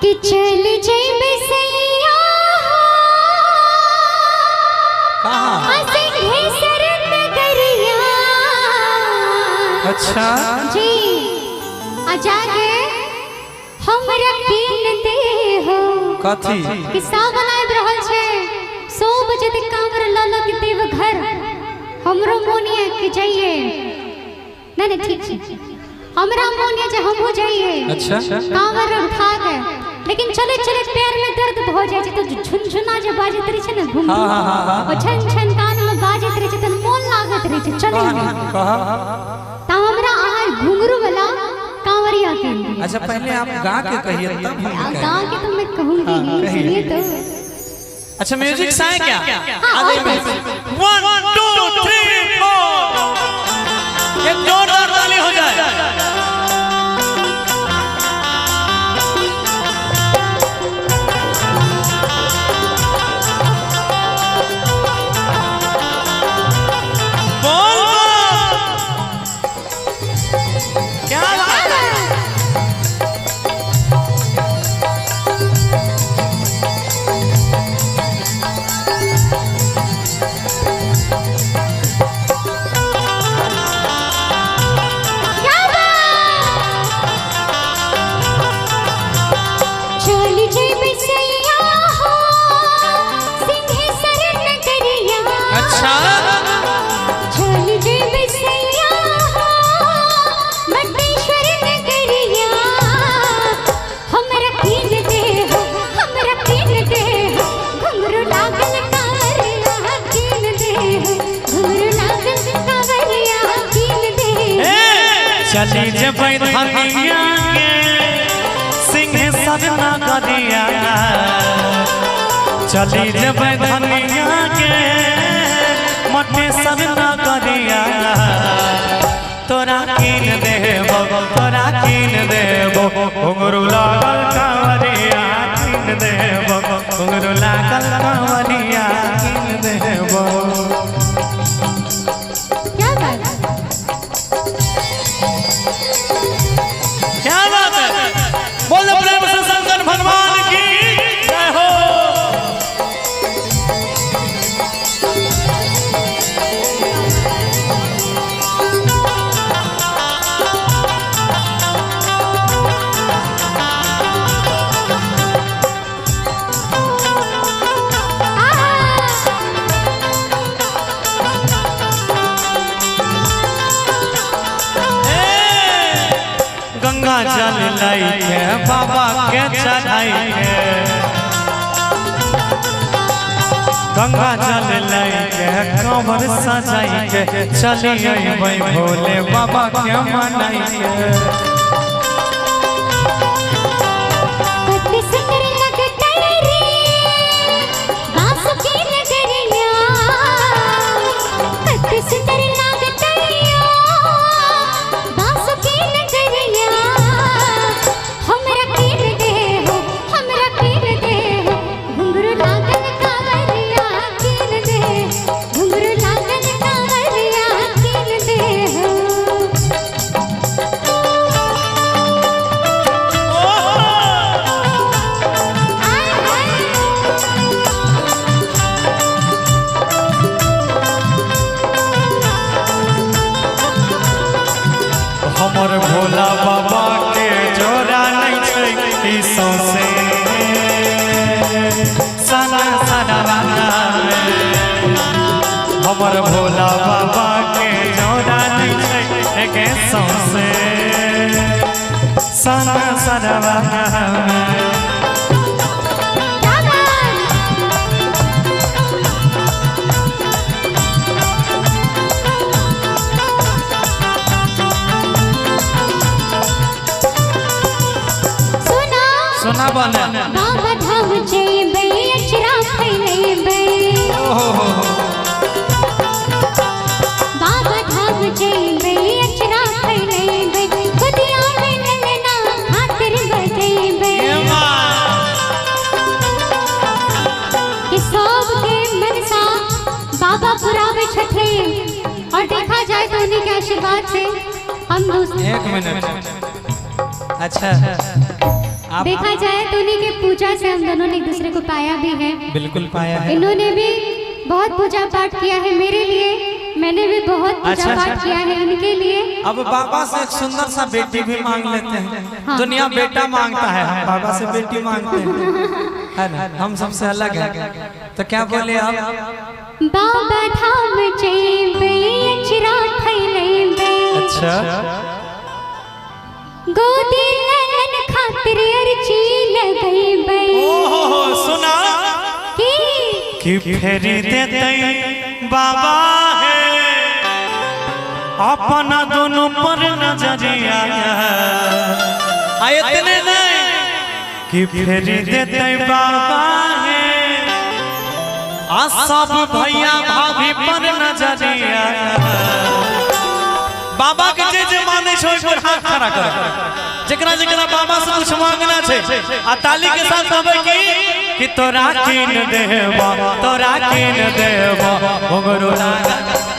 कि चल जइबे सैया कहाँ? सिंहेश्वर नगरिया। अच्छा जी आ जाके हमरा कीन दे हो कथी? कि सावन आबि रहल छै, 100 बजे तक कांवर ल ल के देव घर। हमरो मोन ये कि जाइए। नहीं नहीं ठीक छै, हमरा मोन ये जे हमहूँ जाइए। अच्छा कांवर उठा के, लेकिन चले चले पैर में दर्द हो जाए छै तो झुनझुना जे बाजैत रहै छै ने, घुम हाँ, हाँ, हाँ, हाँ। और छन छन कान में बाजैत रहै छै तऽ मोन लागत रहै छै चले में। कहा? तऽ हमरा अहाँ घुंघरू वाला कांवरिया कीन दिअ। अच्छा पहले आप गा के कहिए तब हम गा कहेंगे। के तो मैं कहूंगी ही, कहिए। सुनिए तो। अच्छा म्यूजिक सा है क्या? हाँ, आ और जाइए। बस। 1 2 3 4 एक जोरदार ताली हो जाए। बोल बोल। क्या बात है? क्या बात? चल जइबे सैया हो सिंहेश्वर नगरिया। अच्छा चल जइबे सैया हो मटेश्वर नगरिया। हमरा कीन दे हो, हमरा कीन दे हो, घुंघरू लागल कांवरिया कीन दे हो, घुंघरू लागल कांवरिया कीन दे हो। चली जबै धनिया के सिंहेश्वर नगरिया, चली जबै धनिया के मटेश्वर नगरिया, तोरा कीन देबो, तोरा कीन देबो, घुंघरू लागल कांवरिया कीन देबो, घुंघरू लागल कांवरिया कीन देबो। क्या बात? क्या बात है? बोलो प्रेम से शंकर भगवान की जय हो। ए, गंगा जल लाई के बाबा के चढ़ाई के, गंगा जल लाई के कंवर सजाई के, चली अइबै भोले बाबा के मनाई के। कते सुंदर लगतै रे बासुकी नगरिया, कते सुंदर लगतै बासुकी नगरिया। हमरा कीन दे हो, हमरा कीन दे हो, घुंघरू लागल कांवरिया कीन दे, घुंघरू लागल कांवरिया कीन दे हो। आय हाय। हमर भोला बाबा के जोड़ा नहीं छै ई सौंसे साना साना में। हमर भोला बाबा के जोड़ा नहीं छै एके सौंसे साना साना में। क्या बात? सुना सुना बने। बाबा धाम जइबै अचरा फैलेबै, बाबा धाम जइबै अचरा फैलेबै, गोदिया में ललना खातिर बजैबै। कि सबके मनसा बाबा पुरावे छथिन, और देखा जाए तो उन्हीं के आशीर्वाद से हम दूसरे। एक मिनट। अच्छा आप देखा जाए तो उन्हीं के पूजा से हम दोनों ने एक दूसरे को पाया भी है। बिल्कुल पाया है। इन्होंने भी बहुत पूजा पाठ किया है मेरे लिए, मैंने भी बहुत पूजा अच्छा, पाठ अच्छा। किया है उनके लिए। अब बाबा से एक सुंदर सा बेटी भी मांग लेते हैं। हाँ। दुनिया बेटा मांगता है, हम बाबा से बेटी मांगते हैं, है ना? हम सबसे अलग है। तो क्या बोले आप? बाबा धाम जइबे अचरा फैलैबे। अच्छा। गोदी ललन खातिर अर्जी लगैबे। ओहो सुना की कि फेरी देते बाबा है अपना दोनों पर नजरिया। आ इतने नहीं कि फेरी देते बाबा है आ सब भैया भाभी पर नजरिया। बाबा के जे जे माने छै ओहि पर हाथ खड़ा कर। जेकरा जेकरा बाबा से कुछ मांगना छै आ ताली के साथ कहबै की कि तोरा कीन देबो, तोरा कीन देबो घुंघरू लागल।